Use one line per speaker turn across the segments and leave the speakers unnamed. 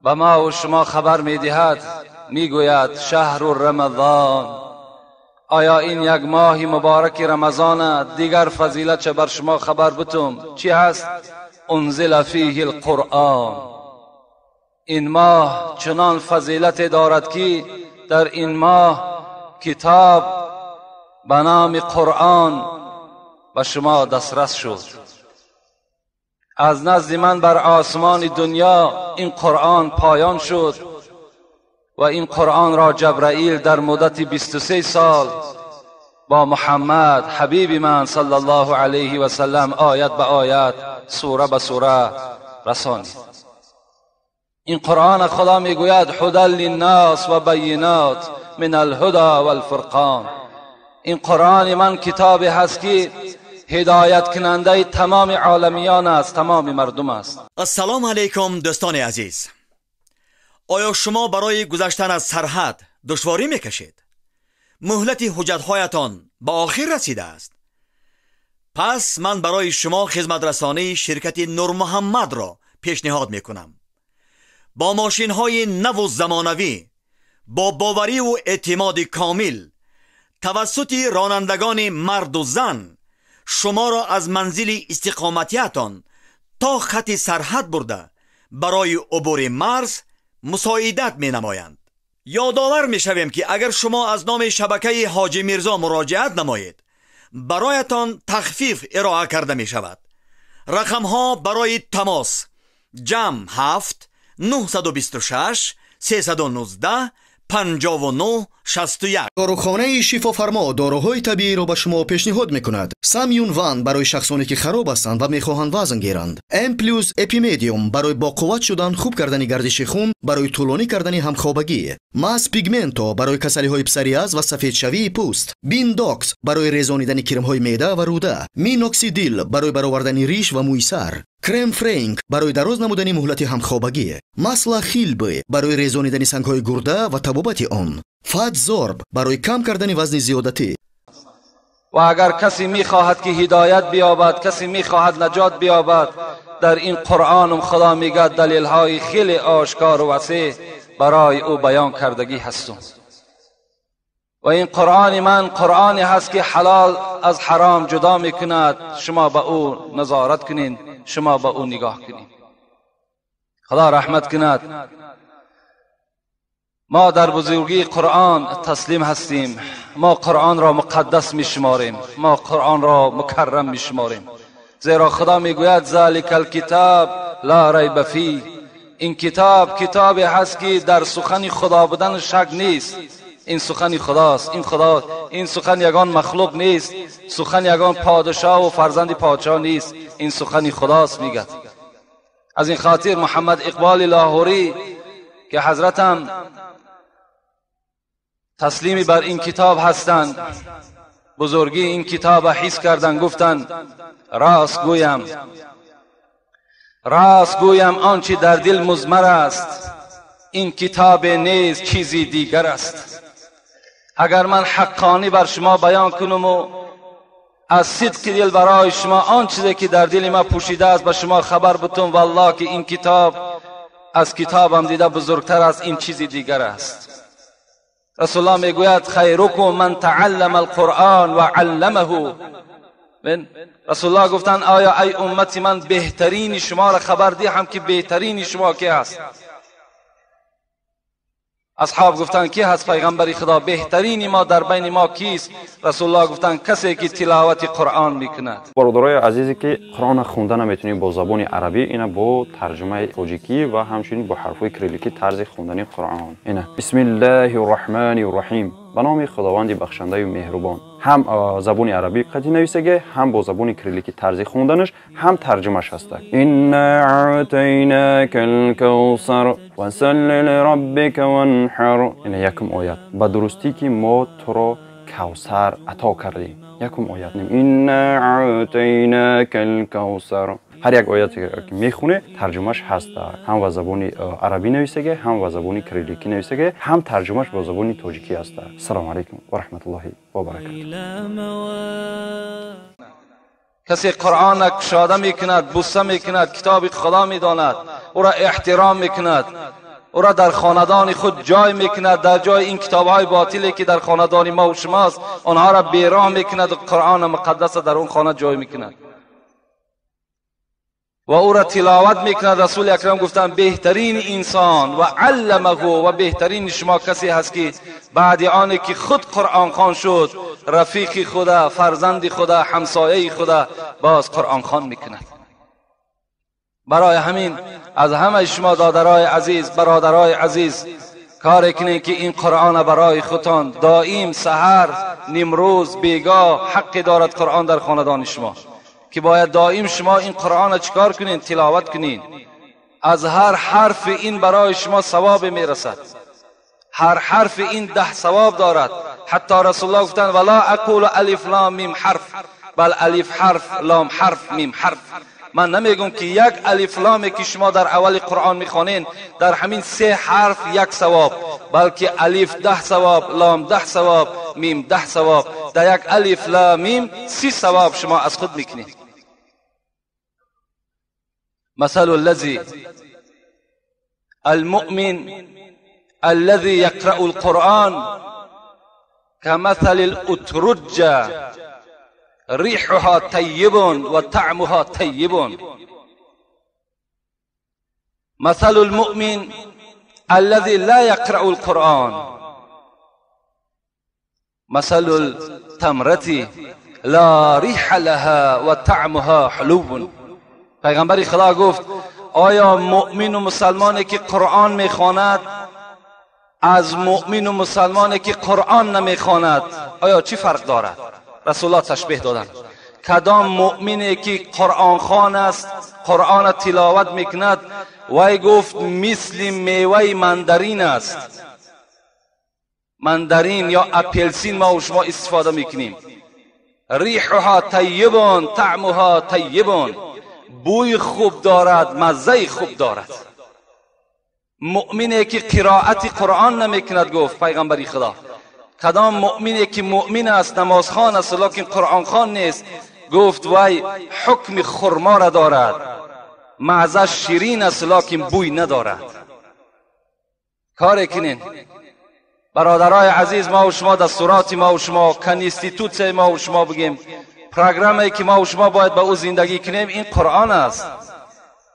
به ما و شما خبر میدهد، میگوید شهر رمضان. آیا این یک ماه مبارک رمضان دیگر فضیلت چه بر شما خبر بتم چی هست؟ انزل فیه القرآن. این ماه چنان فضیلت دارد که در این ماه کتاب به نام قرآن به شما دسترس شد. از نزد من بر آسمان دنیا این قرآن پایان شد و این قرآن را جبرائیل در مدت 23 سال با محمد حبیب من صلی الله علیه و سلم آیت به آیت، سوره به سوره رسانید. این قرآن خدا میگوید هدی للناس و بینات من الهدی والفرقان. این قرآن من کتابی هست که هدایت کننده تمام عالمیان است، تمام مردم است.
السلام علیکم دوستان عزیز. آیا شما برای گذشتن از سرحد دشواری میکشید؟ مهلت حجتهایتان به آخر رسیده است. پس من برای شما خدمت رسانی شرکت نور محمد را پیشنهاد میکنم. با ماشین های نو و زمانوی، با باوری و اعتماد کامل، توسط رانندگان مرد و زن شما را از منزل استقامتیتان تا خط سرحد برده برای عبور مرز مساعدت می نمایند. یادآور می شویم که اگر شما از نام شبکه حاجی میرزا مراجعت نمایید برایتان تخفیف ارائه کرده می شود. رقم ها برای تماس: جمع 7 926 319 59 61.
داروخانه شفافرما داروهای طبیعی را به شما پیشنهاد میکند. سامیون وان برای شخصانی که خراب هستند و میخواهند وزن گیرند. ام پلوس اپیمدیوم برای با قوت شدن، خوب کردن گردش خون، برای طولانی کردن همخوابگی. ماس پیگمنتو برای کسلی های پسریاز و سفید شوی پوست. بینداکس برای ریزانیدن کرم های معده و روده. مینوکسیدیل برای برآوردن ریش و موی سر. کرم فرانک برای دراز نمودن مهلت همخوابگی. масла хилбы барои резонидани сангҳои гурда ва табобати он. Фатзорб барои кам кардани вазни зиёдатӣ.
و اگر کسی میخواهد که هدایت بیابد، کسی میخواهد نجات بیابد، در این قرآن خدا میگه دلیلهای خیلی آشکار و وسیع برای او بیان کردگی هستم. و این قرآن من قرآنی هست که حلال از حرام جدا میکند. شما به او نظارت کنین، شما به او نگاه کنین. خدا رحمت کند. ما در بزرگی قرآن تسلیم هستیم. ما قرآن را مقدس می شماریم، ما قرآن را مکرم می شماریم، زیرا خدا می گوید ذالک الکتاب لا ریب فیه. این کتاب کتابی هست که در سخن خدا بودن شک نیست. این سخن خداست، این خدا، این سخن یگان مخلوق نیست، سخن یگان پادشاه و فرزند پادشاه نیست، این سخن خداست میگد. از این خاطر محمد اقبال لاهوری که حضرتم تسلیمی بر این کتاب هستند، بزرگی این کتاب حس کردن، گفتند راست گویم، راست گویم آنچه در دل مضمر است، این کتاب نیز چیزی دیگر است. اگر من حقانی بر شما بیان کنم و از صدق دل برای شما آن چیزی که در دل ما پوشیده است به شما خبر بتم، والله که این کتاب از کتابم دیده بزرگتر است، این چیزی دیگر است. رسول الله میگوید خیرکم من تعلم القرآن و علمه. رسول الله گفتند آیا ای امت من بهترین شما را خبر دهم که بهترین شما کی است؟ اصحاب گفتند کی هست پیغمبر خدا، بهترین ما در بین ما کیست؟ رسول الله گفتند کسی که تلاوت قرآن میکند.
برادرای عزیزی که قرآن خونده نمیتونی با زبان عربی، اینا با ترجمه تاجیکی و همچنین با حرفای کریلیکی طرز خوندن قرآن. اینا بسم الله الرحمن الرحیم، به نام خداوند بخشنده و مهربان. هم زبان عربی قطعی نویسگه، هم با زبان کریلیکی طرز خوندنش، هم ترجمهش هست. انا اعطیناک الکوثر فصل لربک وانحر. این یکم آیت. به درستی که ما تو را کوثر عطا کردیم. یکم آیت. انا اعطیناک الکوثر. هر یک آیت که میخونه ترجمهش هست، هم با زبان عربی نویسگه، هم با زبان کریلیکی نویسگه، هم ترجمهش با زبان تاجیکی هست. السلام علیکم و رحمت الله و برکاته.
کسی قرآن کشاده میکند، بوسه میکند، کتاب خدا میداند، او را احترام میکند، او را در خاندان خود جای میکند. در جای این کتابهای باطلی که در خاندان ما و شماست آنها را بیراه میکند و قرآن مقدس در اون خانه جای میکند و او را تلاوت میکند. رسول اکرم گفتند بهترین انسان و علمه و بهترین شما کسی هست که بعد آن که خود قرآن خوان شد، رفیق خدا، فرزند خدا، همسایه خدا باز قرآن خوان میکند. برای همین از همه شما دادرای عزیز، برادرای عزیز، کار کنید که این قرآن برای خودتان دائم سحر، نیمروز، بیگاه حق دارد قرآن در خاندان شما که باید دائم شما این قرآن چکار کنین؟ تلاوت کنین. از هر حرف این برای شما ثواب میرسد. هر حرف این 10 ثواب دارد. حتی رسول الله گفتند ولا اقول الف لام میم حرف، بل الف حرف، لام حرف، میم حرف. من نمیگم که یک الف لامی که شما در اول قرآن میخوانین در همین 3 حرف 1 ثواب، بلکه الف 10 ثواب، لام 10 ثواب، میم 10 ثواب. در یک الف لام میم 30 ثواب شما از خود میکنید. مثل الذي المؤمن الذي يقرأ القرآن كمثل الأترجة ريحها طيب وطعمها طيب. مثل المؤمن الذي لا يقرأ القرآن مثل التمرة لا ريح لها وطعمها حلو. پیغمبر خدا گفت آیا مؤمن و مسلمانی که قرآن میخواند از مؤمن و مسلمانی که قرآن نمیخواند آیا چی فرق دارد؟ رسول الله تشبیه دادند. کدام مؤمنی که قرآن خوان است، قرآن تلاوت میکند، وی گفت مثل میوه مندرین است. مندرین یا اپلسین ما و شما استفاده میکنیم. ریحها طیب طعمها طیب، بوی خوب دارد، مزه خوب دارد. مؤمنی که قرائت قرآن نمیکند، گفت پیغمبر خدا، کدام مؤمنی که مؤمن است، نمازخوان است، لکن قرآن خوان نیست، گفت وی حکم خرما را دارد، مزه شیرین است لکن بوی ندارد. کار کنین برادرای عزیز، ما و شما دستورات ما و شما، constitution ما و شما بگیم، پروگرامی که ما و شما باید با او زندگی کنیم این قرآن است.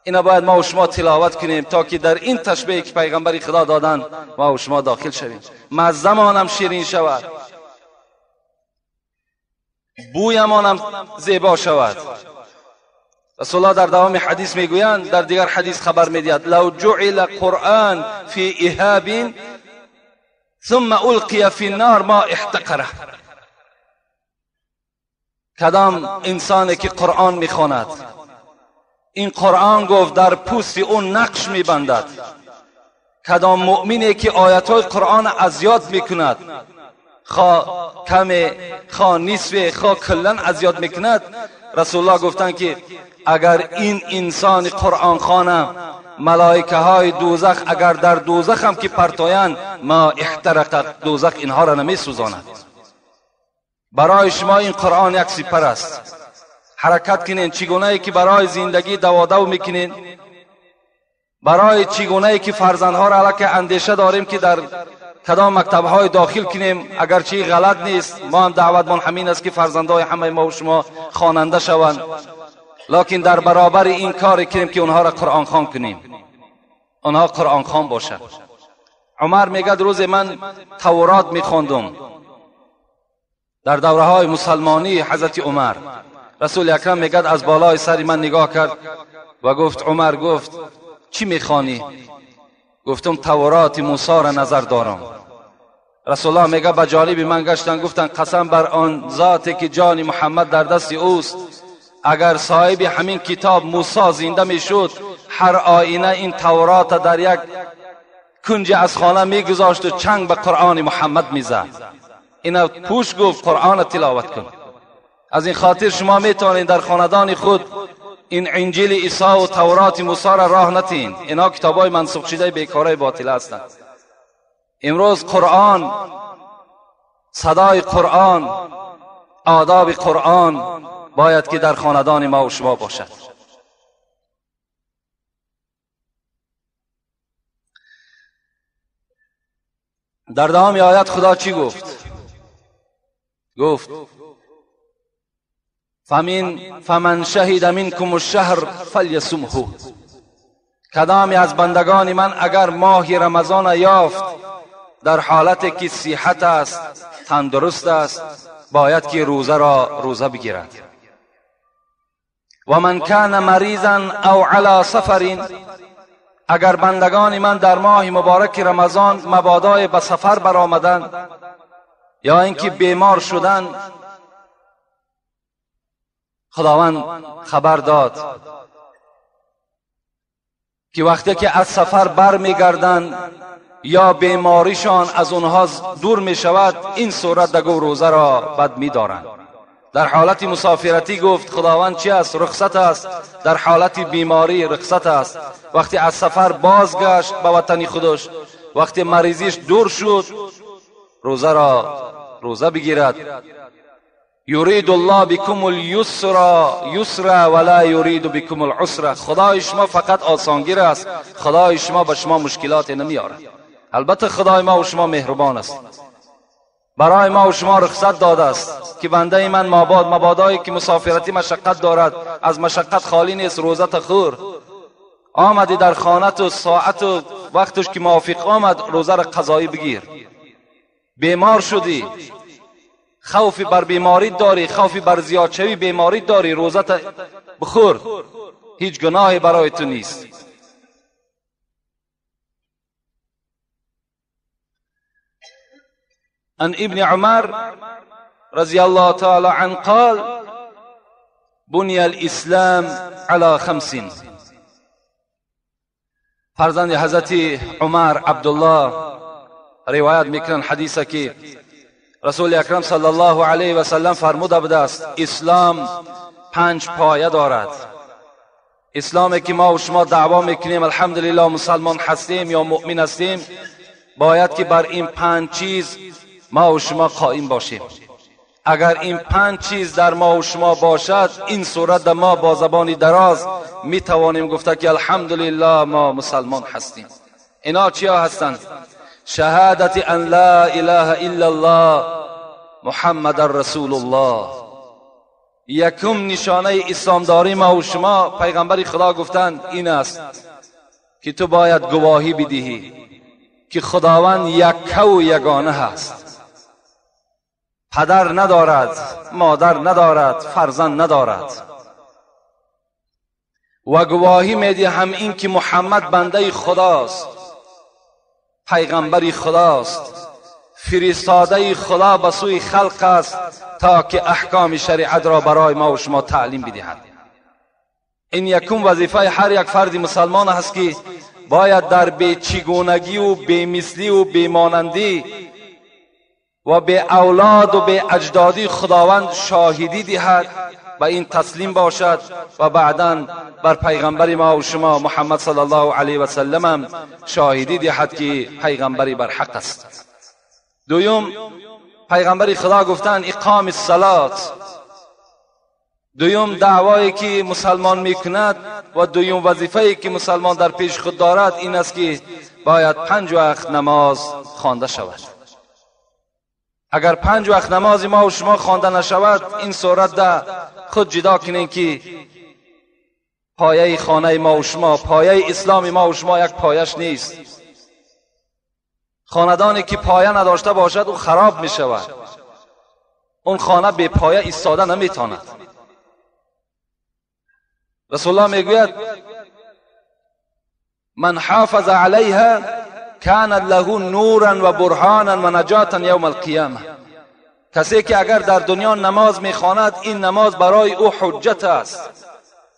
اینا باید ما و شما تلاوت کنیم تا که در این تشبیه که پیغمبر خدا دادن ما و شما داخل شویم. مزه‌مان هم شیرین شود، بویمان هم زیبا شود. رسول الله در دوام حدیث میگویند، در دیگر حدیث خبر میدهد لو جعل قرآن فی اهاب ثم القی فی النار ما احتقره. کدام انسانی که قرآن میخواند، این قرآن گفت در پوست اون نقش میبندد. کدام مؤمنی که آیتهای قرآن از یاد میکند، خواه کم، خواه نصف، خواه کلا از یاد میکند، رسول الله گفتند که اگر این انسان قرآن خوانه، ملائکه های دوزخ اگر در دوزخ هم که پرتایند ما احترقت، دوزخ اینها را نمیسوزاند. برای شما این قرآن یک سپر است. حرکت کنین چگونه ای که برای زندگی دوادو میکنین، برای چگونه ای که فرزندها را علاکه اندیشه داریم که در کدام مکتبهای داخل کنیم، اگرچه غلط نیست، ما هم دعوتمان همین است که فرزندهای همه ما و شما خواننده شوند، لکن در برابر این کار کنیم که اونها را قرآن خوان کنیم، آنها قرآن خوان باشند. عمر میگه روز من تورات میخواندم در دوره های مسلمانی حضرت عمر. رسول اکرم میگه از بالای سر من نگاه کرد و گفت عمر، گفت چی میخوانی؟ گفتم تورات موسی را نظر دارم. رسول الله میگه به جانب من گشتن، گفتن قسم بر آن ذاتی که جان محمد در دست اوست، اگر صاحب همین کتاب موسی زنده میشد هر آینه این تورات در یک کنج از خانه میگذاشت و چنگ به قرآن محمد میزد. اینا پوش گفت قرآن تلاوت کن. از این خاطر شما میتونید در خاندان خود این انجیل عیسی و تورات موسی را راه نتین. اینا کتابای منسوخ شده بیکارای باطل هستند. امروز قرآن، صدای قرآن، آداب قرآن باید که در خاندان ما و شما باشد. در دوام آیت خدا چی گفت؟ گفت فمن شهد منکم الشهر فلیصمه. کدامی از بندگان من اگر ماه رمضان یافت در حالت که صحت است، تندرست است، باید که روزه را روزه بگیرد. و من کان مریضا او علی سفر، اگر بندگان من در ماه مبارک رمضان مبادای به سفر برآمدند یا اینکه بیمار شدند، خداوند خبر داد که وقتی که از سفر بر میگردند یا بیماریشان از اونها دور می شود، این صورت دگو روزه را بد می دارند. در حالت مسافرتی گفت خداوند چی است؟ رخصت است. در حالت بیماری رخصت است. وقتی از سفر بازگشت به وطن خودش، وقتی مریضیش دور شد، روزه را روزه بگیرد. یرید الله بكم اليسر یسر ولا یرید بكم العسر. خدای شما فقط آسانگیر است، خدای شما به شما مشکلات نمیارد. البته خدای ما و شما مهربان است، برای ما و شما رخصت داده است که بنده من مبادایی که مسافرتی مشقت دارد، از مشقت خالی نیست، روزه تخور. آمدی در خانه و ساعت و وقتش که موافق آمد، روزه را قضایی بگیر. بیمار شدی، خوفی بر بیماری داری، خوفی بر زیاد شوی بیماری داری، روزه بخور، هیچ گناهی برای تو نیست. عن ابن عمر رضی الله تعالی عنه قال بنی الاسلام على خمس. فرزند حضرت عمر عبدالله روایت میکنن حدیثه که رسول اکرم صلی الله علیه و سلم فرموده بوده است اسلام 5 پایه دارد. اسلامی که ما و شما دعوا میکنیم الحمدلله مسلمان هستیم یا مؤمن هستیم، باید که بر این 5 چیز ما و شما قائم باشیم. اگر این 5 چیز در ما و شما باشد، این صورت در ما با زبان دراز می توانیم گفته که الحمدلله ما مسلمان هستیم. اینا چیا هستند؟ شهادت ان لا اله الا الله محمد رسول الله. یکم نشانه اسلامداری ما و شما، پیغمبر خدا گفتند این است که تو باید گواهی بدهی که خداوند یک و یگانه هست، پدر ندارد، مادر ندارد، فرزند ندارد، و گواهی میدهم این که محمد بنده خداست، پیغمبر خداست، فرستاده خدا به سوی خلق است تا که احکام شریعت را برای ما و شما تعلیم بدهد. این یکم وظیفه هر یک فرد مسلمان است که باید در بیچگونگی و بیمثلی و بیمانندی و به اولاد و به اجدادی خداوند شاهدی دهد و این تسلیم باشد و بعدا بر پیغمبر ما و شما محمد صلی الله علیه و سلم شاهدی دهد که پیغمبری بر حق است. دویم، پیغمبر خدا گفتند اقام الصلات. دویم دعوایی که مسلمان میکند و دویم وظیفه‌ای که مسلمان در پیش خود دارد این است که باید 5 وقت نماز خوانده شود. اگر 5 وقت نماز ما و شما خوانده نشود، این صورت ده خود جدا کنین که پایه خانه ما و شما، پایه اسلام ما و شما یک پایش نیست. خاندانی که پایه نداشته باشد او خراب می شود، اون خانه به پایه ایستاده نمیتواند. رسول الله میگوید من حافظ علیها کان له نورا و برهانا و نجاتا یوم القیامه. کسی که اگر در دنیا نماز میخواند، این نماز برای او حجت است،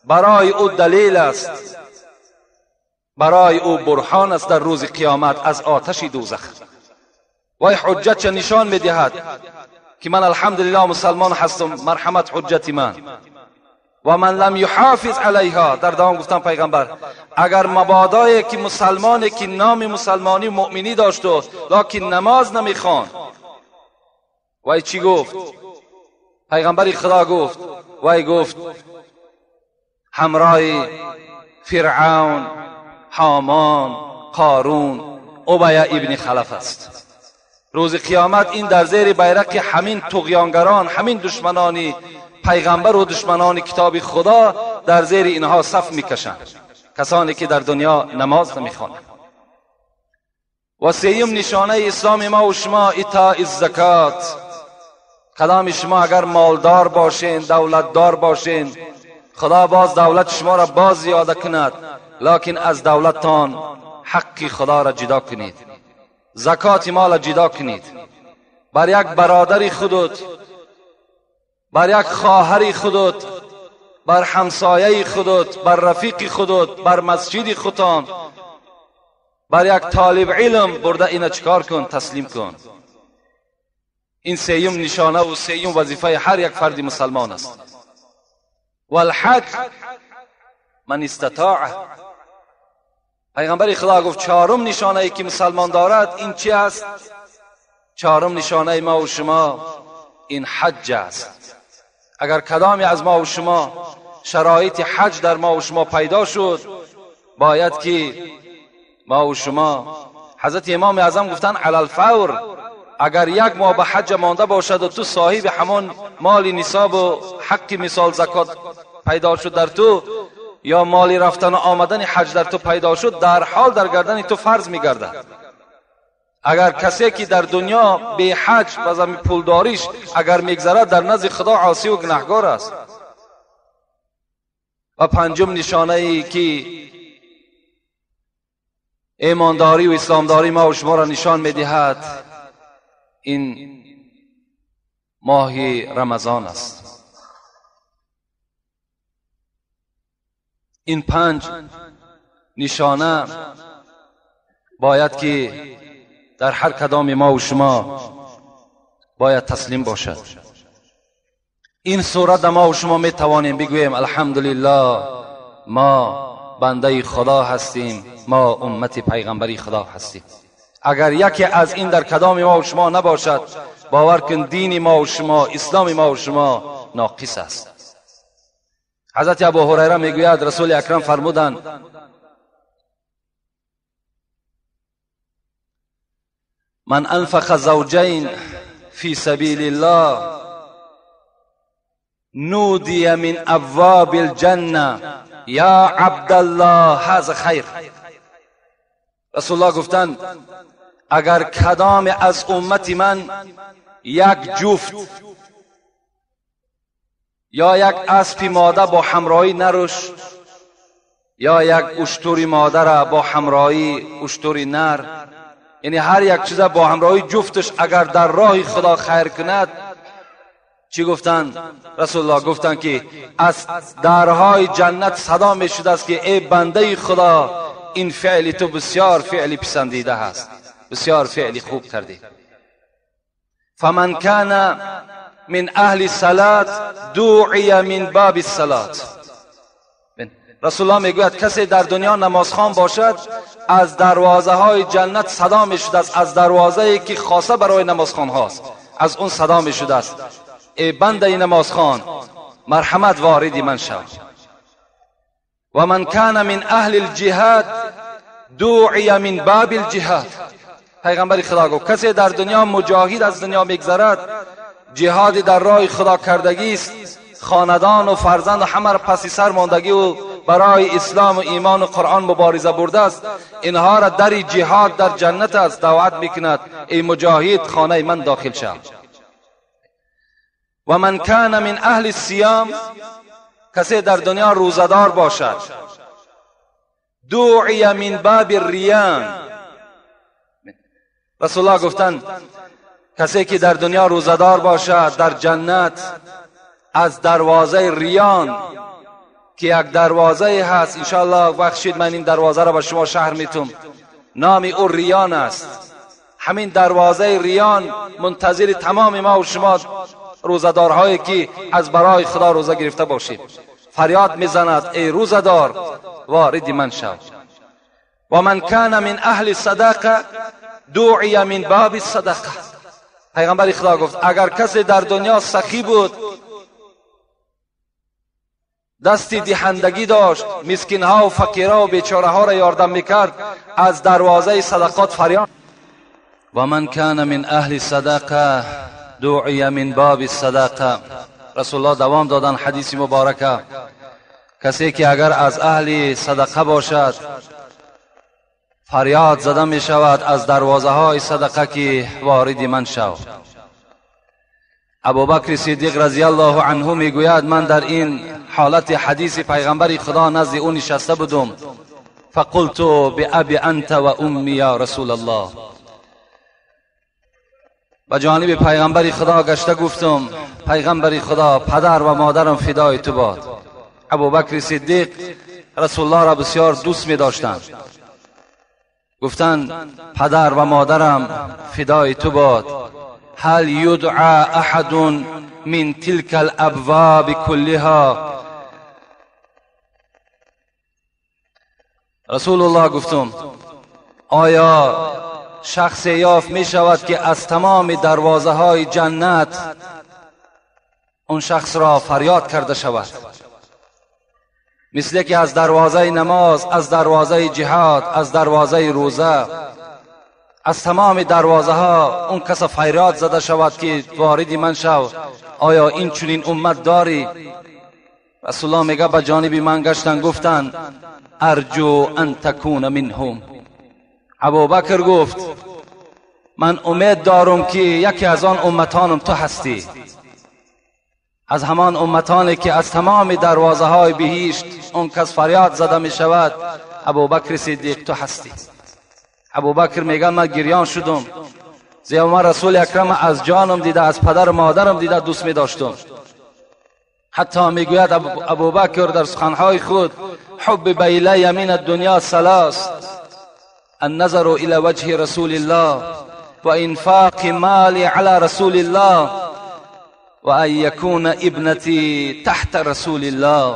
برای او دلیل است، برای او برهان است در روز قیامت از آتش دوزخ. وای حجت چه نشان میدهد که من الحمدلله مسلمان هستم، مرحمت حجت من. و من لم یحافظ علیها، در دوام گفتم پیغمبر اگر مبادایی که مسلمانی که نام مسلمانی مؤمنی داشت و لکن نماز نمیخوان، وای چی گفت؟ پیغمبر خدا گفت، وای گفت همراه فرعون، هامان، قارون، ابی ابن خلف است. روز قیامت این در زیر بیرق همین طغیانگران، همین دشمنانی پیغمبر و دشمنان کتاب خدا در زیر اینها صف میکشند، کسانی که در دنیا نماز نمیخوانند. و سیم نشانه اسلام ما و شما ایتاء الزکات. کدام شما اگر مالدار باشین، دولتدار باشین، خدا باز دولت شما را باز زیاده کند، لکن از دولتتان حق خدا را جدا کنید، زکات مال را جدا کنید. بر یک برادر خودت، بر یک خواهر خودت، بر همسایه خودت، بر رفیق خودت، بر مسجد خودتان، بر یک طالب علم برده اینا چکار کن؟ تسلیم کن. این سیم نشانه و سیم وظیفه هر یک فرد مسلمان است. والحج من استطاع. پیغمبر خدا گفت چهارم نشانه ای که مسلمان دارد این چی است؟ چهارم نشانه ما و شما این حج است. اگر کدامی از ما و شما شرایط حج در ما و شما پیدا شد، باید که ما و شما، حضرت امام اعظم گفتن علی الفور، اگر یک ماه به حج مانده باشد و تو صاحب همان مال نصاب و حق مثال زکات پیدا شد در تو، یا مالی رفتن و آمدن حج در تو پیدا شد، در حال در گردن تو فرض میگردد. اگر کسی که در دنیا به حج و زمین پولداریش اگر میگذرد، در نزد خدا عاصی و گناهگار است. و پنجم نشانه ای که ایمانداری و اسلامداری ما و شما را نشان میدهد این ماه رمضان است. این پنج نشانه باید که در هر کدام ما و شما باید تسلیم باشد. این صورت ما و شما می توانیم بگوییم الحمدلله ما بنده خدا هستیم، ما امت پیغمبری خدا هستیم. اگر یکی از این در کدام ما و شما نباشد، باور کن دین ما و شما، اسلام ما و شما ناقص است. حضرت ابو هریره میگوید رسول اکرم فرمودند من انفق زوجین فی سبیل الله نودی من ابواب الجنه یا عبدالله هذا خیر. رسول الله گفتند اگر کدام از امت من یک جفت یا یک اسب ماده با همراهی نرش، یا یک اشتر ماده را با همراهی اشتر نر، یعنی هر یک چیز با همراهی جفتش اگر در راه خدا خیر کند، چی گفتند؟ رسول الله گفتند که از درهای جنت صدا می شده است که ای بنده خدا، این فعل تو بسیار فعل پسندیده است، بسیار فعل خوب کردی. فمن کان من اهل الصلاة دعی من باب الصلاة. رسول الله میگوید کسی در دنیا نمازخوان باشد از دروازه های جنت صدا می شده است، از دروازه ای که خاصه برای نمازخوان هاست از اون صدا می شده است ای بنده نمازخوان مرحمت وارد من شو. و من کان من اهل الجهاد دعی من باب الجهاد. پیغمبر خدا گفت کسی در دنیا مجاهد از دنیا میگذرد، جهاد در راه خدا کردگی است، خاندان و فرزند و همه را پسی سر ماندگی و برای اسلام و ایمان و قرآن مبارزه برده است، اینها را در جهاد در جنت است دعوت میکند ای مجاهد خانه من داخل شو. و من کان من اهل الصیام، کسی در دنیا روزدار باشد، دعی من باب الریان. رسول الله گفتند کسی که در دنیا روزدار باشد در جنت از دروازه ریان که یک دروازه هست، انشاءالله بخشید من این دروازه را به شما شهر میتم، نام او ریان است. همین دروازه ریان منتظر تمام ما و شما روزدارهایی که از برای خدا روزه گرفته باشید، فریاد میزند ای روزدار وارد من شو. و من کان من اهل صدقه دعی من باب الصدقه. پیغمبر خدا گفت اگر کسی در دنیا سخی بود، دستی دهندگی داشت، مسکینها و فقیرها و بیچاره ها را یاردم میکرد، از دروازه صدقات فریاد. و من کان من اهل صدقه دعی من باب صدقه. رسول الله دوام دادن حدیث مبارکه، کسی که اگر از اهل صدقه باشد فریاد زده می شود از دروازه های صدقه که وارد من شو. ابوبکر صدیق رضی الله عنه می گوید من در این حالت حدیث پیغمبر خدا نزد او نشسته بودم. فقلت بأبی انت و امی یا رسول الله. به جانب پیغمبر خدا گشته گفتم پیغمبر خدا، پدر و مادرم فدای تو باد. ابوبکر صدیق رسول الله را بسیار دوست می داشتند. گفتند پدر و مادرم فدای تو باد. هل یدعى احد من تلك الابواب كلها؟ رسول الله گفتم آیا شخص یافت می شود که از تمام دروازه های جنت اون شخص را فریاد کرده شود؟ مثل که از دروازه نماز، از دروازه جهاد، از دروازه روزه، از تمام دروازه ها اون کس فریاد زده شود که وارد من شو. آیا این چنین امت داری؟ رسول الله میگه به جانب من گشتن گفتن ارجو ان تکون منهم. ابوبکر گفت من امید دارم که یکی از آن امتانم تو هستی، از همان امتانی که از تمام دروازه های بهشت اون کس فریاد زده می شود، ابوبکر صدیق تو هستی. ابوبکر میگه من گریان شدم، زیرا من رسول اکرم از جانم دیده، از پدر و مادرم دیده دوست می داشتم. حتی میگوید ابوبکر در سخنهای خود حب الی من الدنیا ثلاث، النظر الى وجه رسول الله و انفاق مال علی رسول الله و ان یکون ابنتی تحت رسول الله.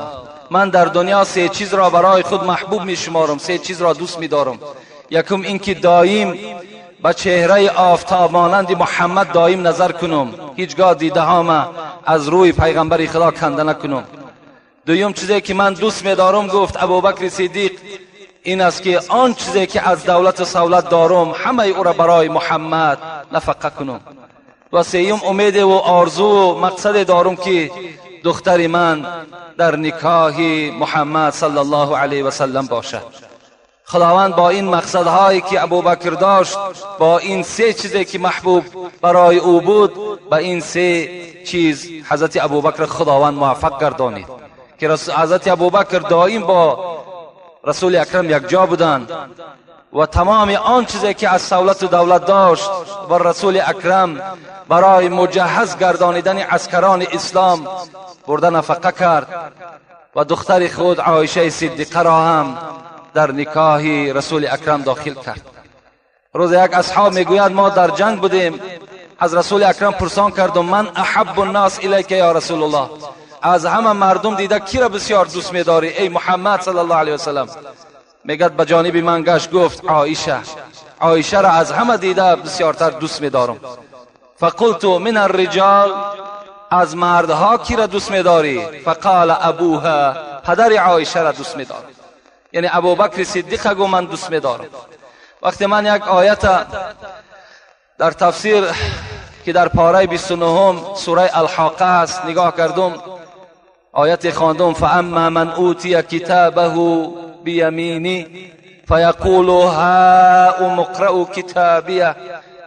من در دنیا سه چیز را برای خود محبوب می شمارم، سه چیز را دوست می دارم. یکم اینکه دایم به چهره آفتاب مانند محمد دایم نظر کنم، هیچگاه دیده هام از روی پیغمبر خدا کنده نکنم. دویم چیزی که من دوست می دارم، گفت ابوبکر صدیق، این است که آن چیزی که از دولت و سولت دارم همه او را برای محمد نفقه کنم. و سیوم امید و آرزو و مقصد دارم که دختر من در نکاح محمد صلی الله علیه و سلم باشد. خداوند با این مقصدهایی که ابوبکر داشت، با این سه چیزی که محبوب برای او بود، با این سه چیز حضرت ابوبکر خداوند موفق گردانید که حضرت ابوبکر دائم با رسول اکرم یک جا بودند و تمام آن چیزی که از سولت و دولت داشت و رسول اکرم برای مجهز گردانیدن عسکران اسلام برده نفقه کرد و دختر خود عایشه صدیقه را هم در نکاح رسول اکرم داخل کرد. روز یک اصحاب میگوید ما در جنگ بودیم، از رسول اکرم پرسان کردم من احب الناس الیک یا رسول الله، از همه مردم دیده کی را بسیار دوست میداری ای محمد صلی الله علیه وسلم؟ میگد به جانب من گشت گفت عایشه، عایشه را از همه دیده بسیارتر دوست میدارم. فقلت من الرجال، از مردها کی را دوست میداری؟ فقال ابوها، پدر عایشه را دوست میدارم. یعنی ابوبکر صدیق گو من دوست میدارم. وقتی من یک آیت در تفسیر که در پاره 29 سوره الحاقه است نگاه کردم، آیت خواندم فاما من اوتی کتابه بیمینی فیقول هاؤم اقرءوا کتابیه.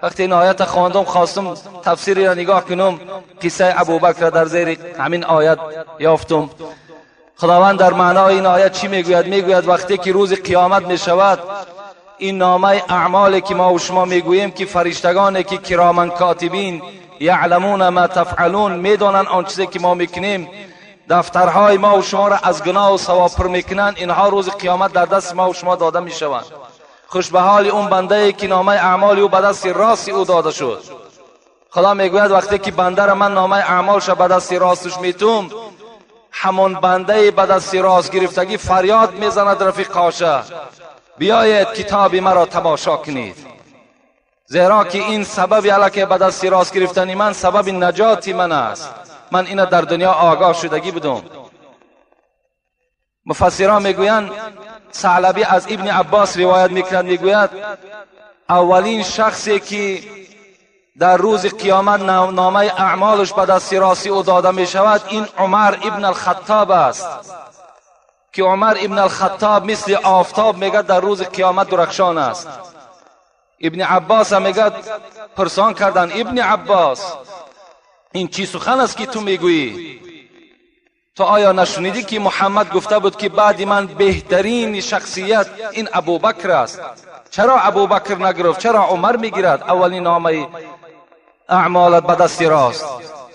وقتی این آیت خواندم خواستم تفسیری را نگاه کنم، قصه ابوبکر را در زیر همین آیت یافتم. خداوند در معنای این آیت چی میگوید؟ میگوید وقتی که روز قیامت میشود، این نامه اعمالی که ما و شما میگوییم که فرشتگانی که کرامن کاتبین یعلمون ما تفعلون، میدانند آن چیزی که ما میکنیم، دفترهای ما و شما را از گناه و ثواب پر میکنند، اینها روز قیامت در دست ما و شما داده میشوند. خوش به حال اون بنده ای که نامه اعمال او به دست راست او داده شد. خدا میگوید وقتی که بنده را من نامه اعمالش به دست راستش میتوم، همان بنده به دست راست گرفتگی فریاد میزند رفیقاشه بیایید کتاب مرا تماشا کنید، زیرا که این سبب علاکه به دست راست گرفتن من سبب نجات من است. من اینو در دنیا آگاه شدگی بودم. مفسران میگویند، ثعلبی از ابن عباس روایت میکند، میگوید اولین شخصی که در روز قیامت نامه اعمالش به دست راستی او داده می شود این عمر ابن الخطاب است، که عمر ابن الخطاب مثل آفتاب میگه در روز قیامت درخشان است. ابن عباس هم میگه پرسان کردن ابن عباس این چی سخن است که تو میگویی؟ تو آیا نشنیدی که محمد گفته بود که بعد من بهترین شخصیت این ابوبکر است؟ چرا ابوبکر نگرفت؟ چرا عمر میگیرد اولین نامه اعمالت به دست راست؟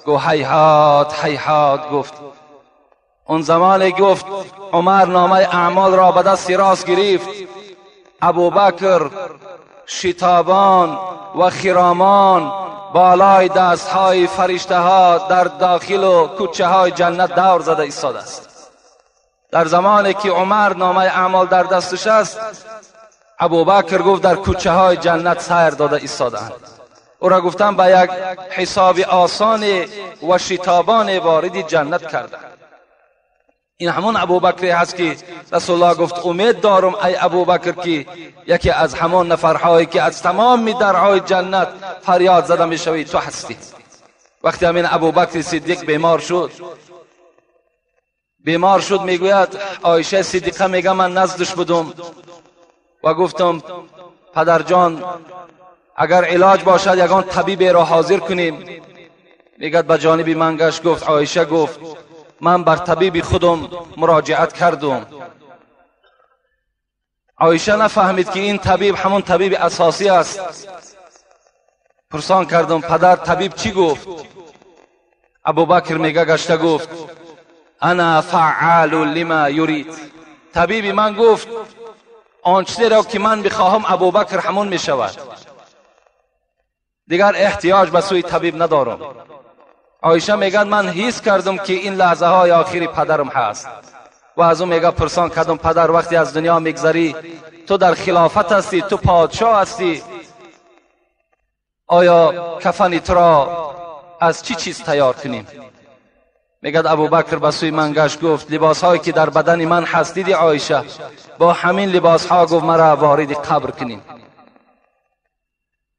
گو هیهات هیهات. گفت اون زمان گفت عمر نامه اعمال را به دست راست گرفت، ابوبکر شتابان و خرامان بالای دستهای فرشته ها در داخل و کوچه های جنت دور زده ایستاده است. در زمانی که عمر نامه اعمال در دستش است، ابوبکر گفت در کوچه های جنت سیر داده ایستاده‌اند. او را گفتم به یک حساب آسان و شتابان وارد جنت کرده. این همون ابوبکر هست که رسول الله گفت امید دارم ای ابوبکر که یکی از همان نفرهایی که از تمام درهای جنت فریاد زده میشوی تو هستی. وقتی همین ابوبکر صدیق بیمار شد میگوید عایشه صدیقه میگه من نزدش بودم و گفتم پدر جان اگر علاج باشد یگان طبیب را حاضر کنیم. میگد به جانب من گشت گفت عایشه گفت من بر طبیب خودم مراجعت کردم. عایشه نفهمید که این طبیب همون طبیب اساسی است. پرسان کردم پدر طبیب چی گفت؟ ابوبکر میگه گشته گفت انا فعال لما یرید. طبیب من گفت آنچه را که من بخواهم ابوبکر همون میشود، دیگر احتیاج به سوی طبیب ندارم. عایشه میگن من حس کردم که این لحظه های آخری پدرم هست و از اون میگه پرسان کردم پدر وقتی از دنیا میگذری تو در خلافت هستی، تو پادشاه هستی، آیا کفن تو را از چی چیز تیار کنیم؟ میگد ابوبکر به سوی من گشت گفت لباس هایی که در بدن من هست دیدی عایشه، با همین لباس ها گفت مرا وارد قبر کنیم،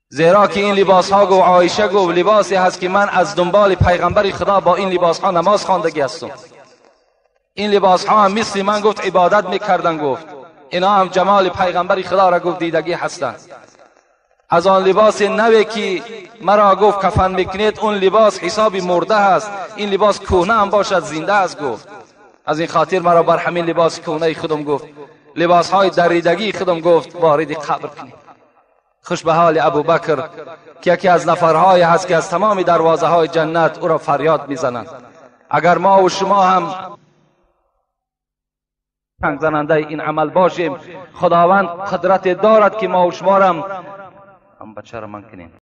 زیرا که این لباس ها گفت عایشه گفت لباسی هست که من از دنبال پیغمبر خدا با این لباس ها نماز خواندگی هستم. این لباس ها هم مثل من گفت عبادت میکردن، گفت اینا هم جمال پیغمبر خدا را گفت دیدگی هستند. از آن لباس نوی که مرا گفت کفن میکنید اون لباس حسابی مرده هست، این لباس کهنه هم باشد زنده است گفت. از این خاطر مرا بر همین لباس کهنه خودم گفت لباس های دریدگی خودم گفت وارد قبر کنید. خوش به حال ابوبکر که یکی از نفرهای هست که از تمام دروازه های جنت او را فریاد میزنند. اگر ما و شما هم زننده این عمل باشیم، خداوند قدرت دارد که ما و شما را هم بچه را من کنیم.